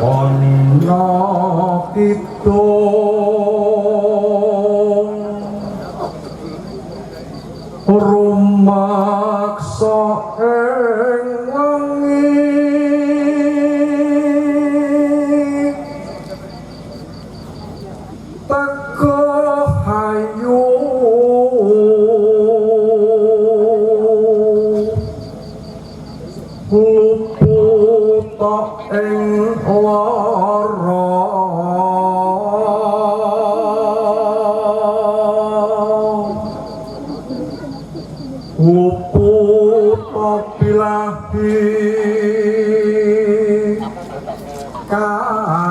Ana kidung rumaksa ing wengi teguh hayu luput ing lara luput bilahi kabeh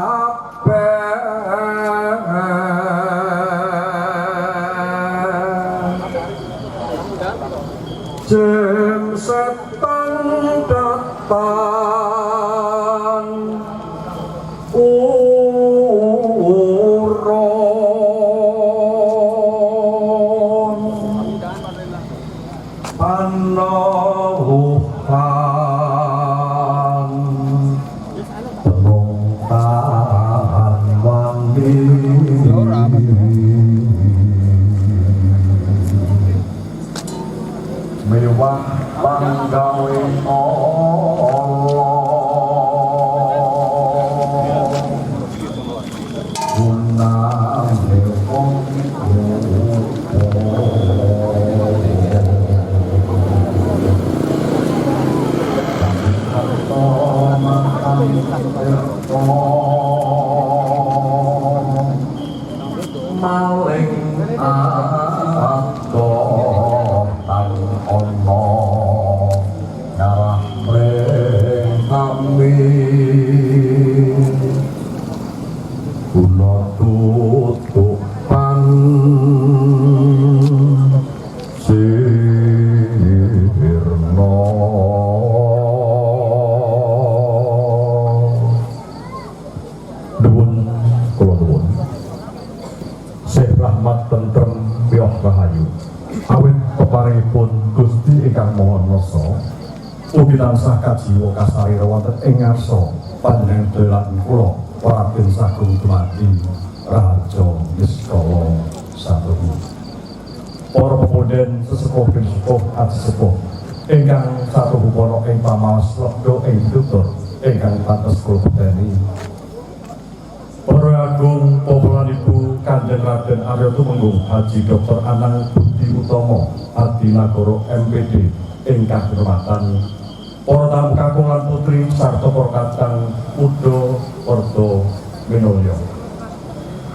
jem setan datan urun panohuhan telung tahan wani mewah panggawe Allah gunane wong maling adoh tan ana ngarah mring kami kula tutupan sirna. Nuwun kula nuwun Syekh Rahmat Tentrem Piyah Rahayu awit peparingipun Gusti ingkang Maha Nasa ugi tansah kajiwa kasarira wonten ing ngarsa panjenengan lan kula Raden Sagung Dumadi Raharja Niskala Satuhu. Para pepunden sesepuh pinisepuh aji sepuh ingkang satuhu para ing pamaos lega ing pitutur ingkang pantes kula bekteni. Para agung Bapak lan Ibu Kanjeng Raden Arya Tumenggung Haji Dr. Anang Budi Utomo Adinagoro MPD ingkang kinurmatan, para tamu kakung lan putri sarta para kadang muda werda minulya.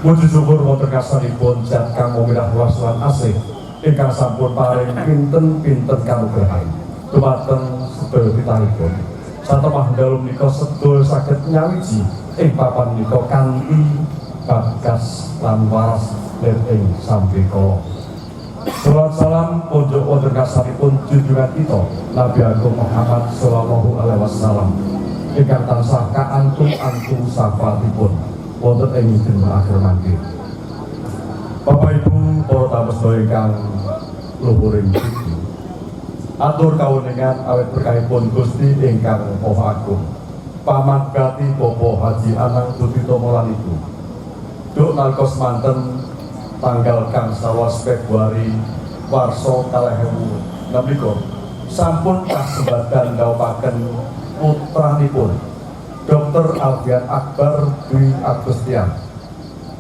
Puji syukur wonten ngarsanipun Zat kang milah welas lan asih ingkang sampun paring pinten-pinten kanugrahan dumateng sedaya titahipun. Satemah dalu menika sedaya saged nyawiji ing papan menika kanthi bagas lan waras lir ing sambekala. Salawat salam ponjok wonten ngarsanipun junjungan kita Nabi Agung Muhammad sallallahu alaihi wasallam ingkang tansah kaantu-antu syafaatipun wonten ing dina akhir mangke. Bapak Ibu para tamu sedaya ingkang luhuring budi. Atur kawuningan awit berkahipun Gusti ingkang Maha Agung. Paman gati Bapak Haji Anang Budi Tomo lan Ibu. Duk nalika semanten tanggal gangsal Februari warsa 2026 sampun kasembadan ndhawuhaken putranipun Dr. Alfian Akbar Dwi Agustian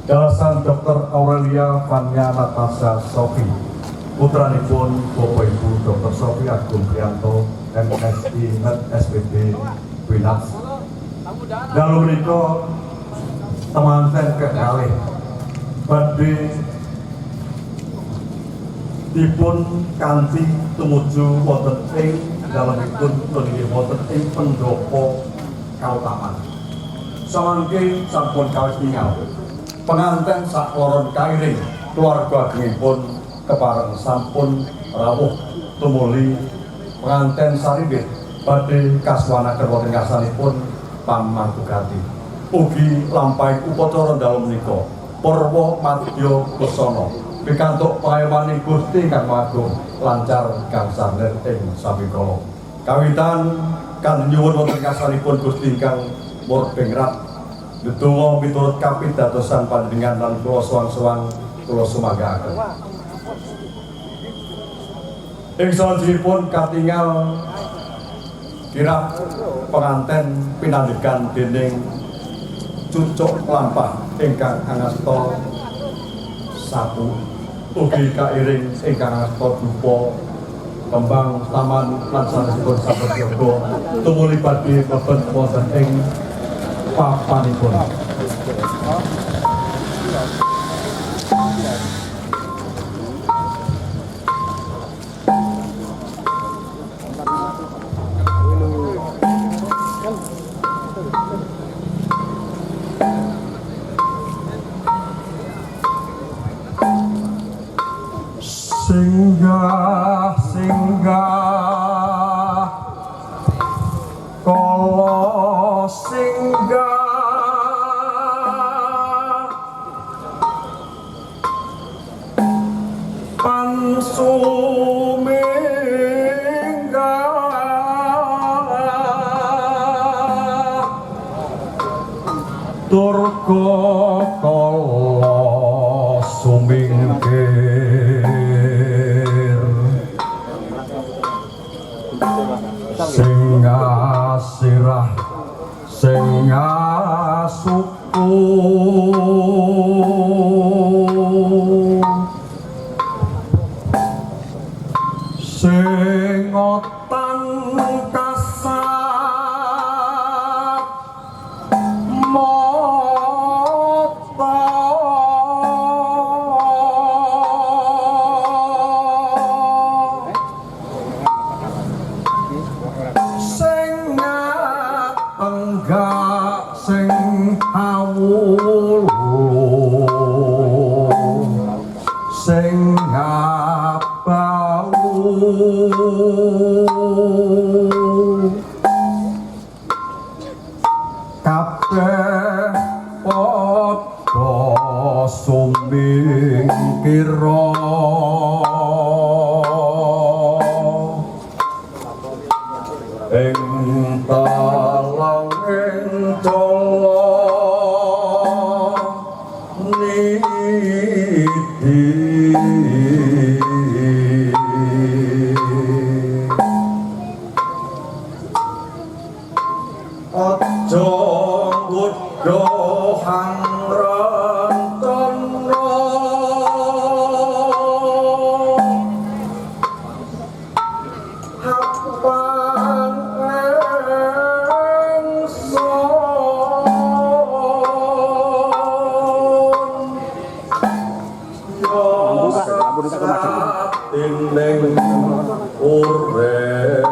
dalasan Dr. Aurelia Fanya Natasha Sofi putranipun Bapak Ibu Dr. Sofi Agung Prianto MSI Med SPD Winas. Dalu menika temanten kekalih badhe dipun kanthi tumuju wonten ing dalemipun inggih wonten ing pendopo kautaman. Samangke sampun kawis tingal penganten sakloron kairing keluarga agengipun kepareng sampun rawuh tumuli penganten sarimbit badhe kasuwanaken wonten ngarsanipun pamantugati. Ugi lampahing upacara dalu menika purwa madya busana pikantuk pangayomaning Gusti ingkang Maha Agung lancar gangsar lir ing sambekala. Kawitan kanthi nyuwun wonten ngarsanipun Gusti ingkang murbengrat Ndedonga miturut kapidadosan panjenengan lan kula suwang-suwang kula sumanggaaken. Ing salajengipun katingal kirap penganten pinandhikan dening cucuk lampah ingkang angasta sapu ugi kairing ingkang angasta dupa kembang taman lan sanesipun sampun yoga tumuli badhe mlebet wonten ing papanipun. Singgah singgah kala singgah pansuminggah durga kala sumingkir sing asirah sing asuku sing otan kasat mata sing tenggak sing awulu sing ngabau kabeh padha sumingkira ing talanging cala niti aja nggodha hang rencana hapan ingsun yo satining urip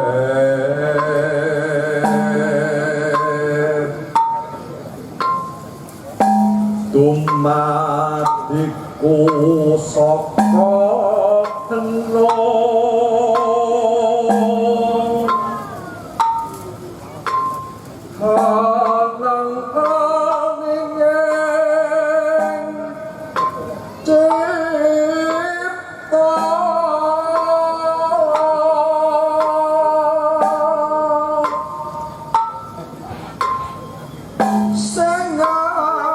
dumadiku saka kena hanang aning cipta sing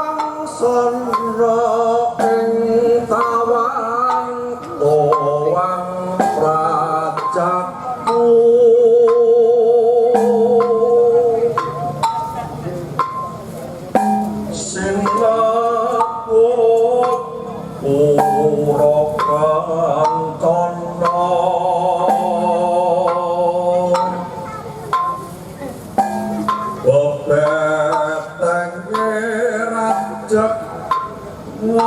angsana ing tawang towang prajakku sinebut pura kancana bebetenge rajek wasi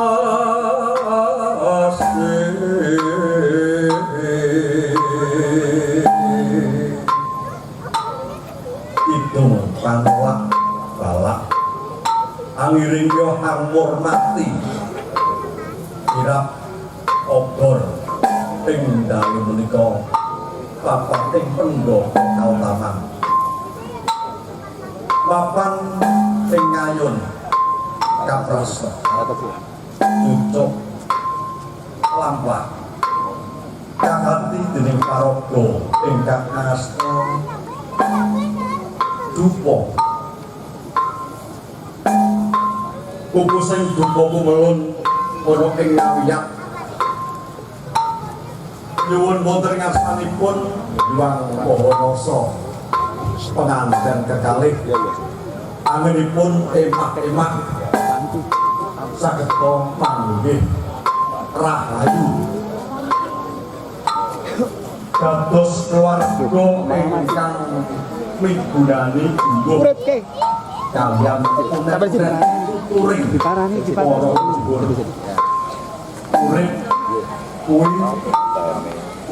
idung panolak balak angiring yo hangmurmati kirap obor ing dalu menika papan ing pendopo kautaman papan ing ngayun kaprasa cucuk lampah kakanthi dening paraga ingkang asta dupa. Kukusing dupa kumelun ana ing ngawiyat. Nyuwun wonten ngarsanipun Hyang Maha Rasa penganten kekalih anginipun emah-emah saged manggih rahayu dados keluarga ingkang migunani jungguh kaliyan tuturing para leluhur. Urip kuwi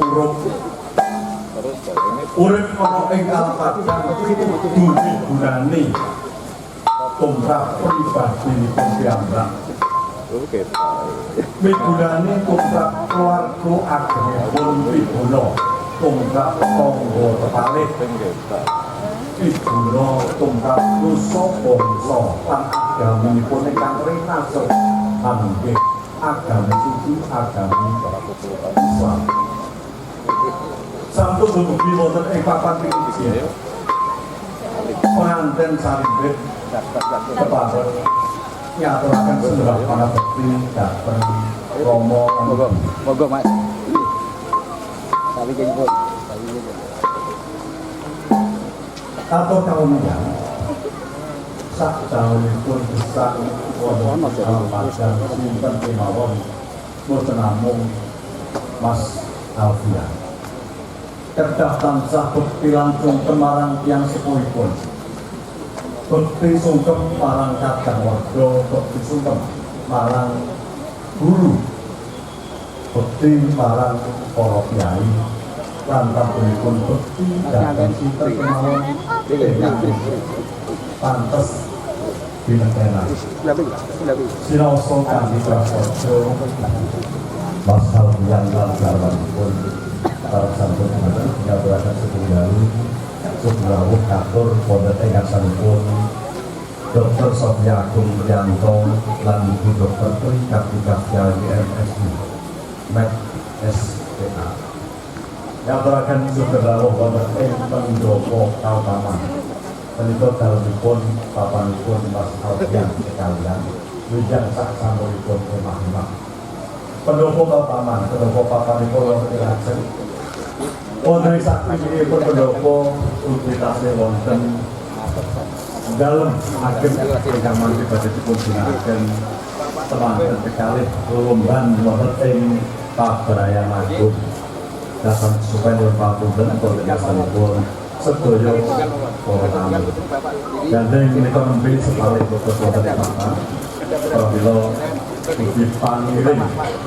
urip urip ana ing alam padang kudu migunani tumrap pribadinipun piyambak, migunani tumrap keluarga agengipun pribana, tumrap tangga tepalih, miguna tumrap nusa bangsa lan agaminipun ingkang rinaso, inggih agami suci, agami Islam. Sampun dumugi wonten ing papan pinggir, penganten sarimbit kepareng ngaturaken sembah panabekti dhateng Rama. Monggo, monggo, Mas. Sawi pun. Sawi pun. Atur kawunian sak jauhipun gesang wonten alam padang sinten kemawon, boten namung Mas Alfian, kedah tansah bekti lan sungkem marang tiyang sepuhipun, bekti sungkem marang kadang warga, bekti sungkem marang guru, bekti marang para kiai, lan tampunipun bekti dhateng sinten kemawon ingkang pantes dinentenan. Sinaosa kanthi prasaja, Mas Alfian lan garwanipun para sampun dumateng ngaturaken sugeng dalu, sugeng rawuh katur wonten ing ngarsanipun Dr. Sofia Agung Rianto lan Ibu Dr. Tri Kartika Setiawi MSI Med SPA. Ngaturaken sugeng rawuh wonten ing pendopo kautaman. Menika dalemipun papanipun Mas Alfian sekalian wijang sak sampuripun emah-emah. Pendopo kautaman, pendopo papanipun wonten ing lajeng. Wonten ing sakmingginipun pendopo ugi tasih wonten dalem ageng ingkang mangke badhe dipun ginakaken temanten kekalih lelomban wonten ing Pabrayan Agung. Datang supaya nyuwun pangapunten wonten ngarsanipun sedaya para tamu. Gandeng menika nembe sepalih boten wonten ing papan. Pramila ugi pangiring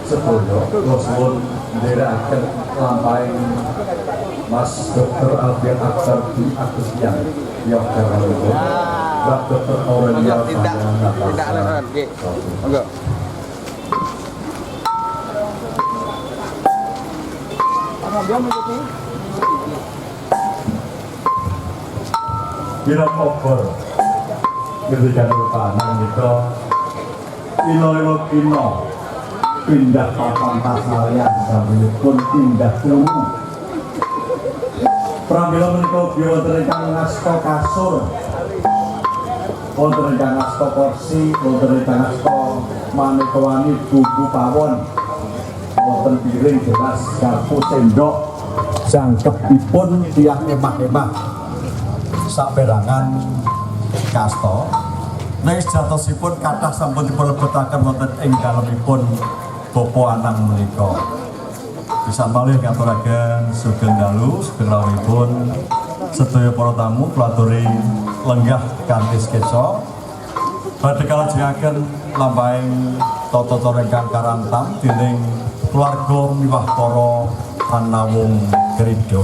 sedaya, kula suwun nderekaken lampahing Mas Dr. Alfian Aksar Dwi Agustian Yoga garwanipun Mbak Dr. Aurelia Tindak, Fania tindak Natasha. Nggih. Monggo. Bina obor ngendikan panan menika ilo-ilo kina pindah papan pasarean sampun pindah turu. Pramila menika ugi wonten ingkang ngasta kasur, wonten ingkang ngasta kursi, wonten ingkang ngasta maneka wani bumbu pawon, wonten piring, gelas, garpu, sendok jangkepipun tiyang emah-emah saperangan kasta. Ning sejatosipun kathah sampun dipunlebetaken wonten ing dalemipun Bapak Anang menika. Bisa malih ngaturaken sugeng dalu, sugeng rawuhipun sedaya para tamu, kula aturi lenggah kanthi sketsa. Badhe kalajengaken lampahing tata cara ingkang karantam dening keluarga miwah para panawung krida.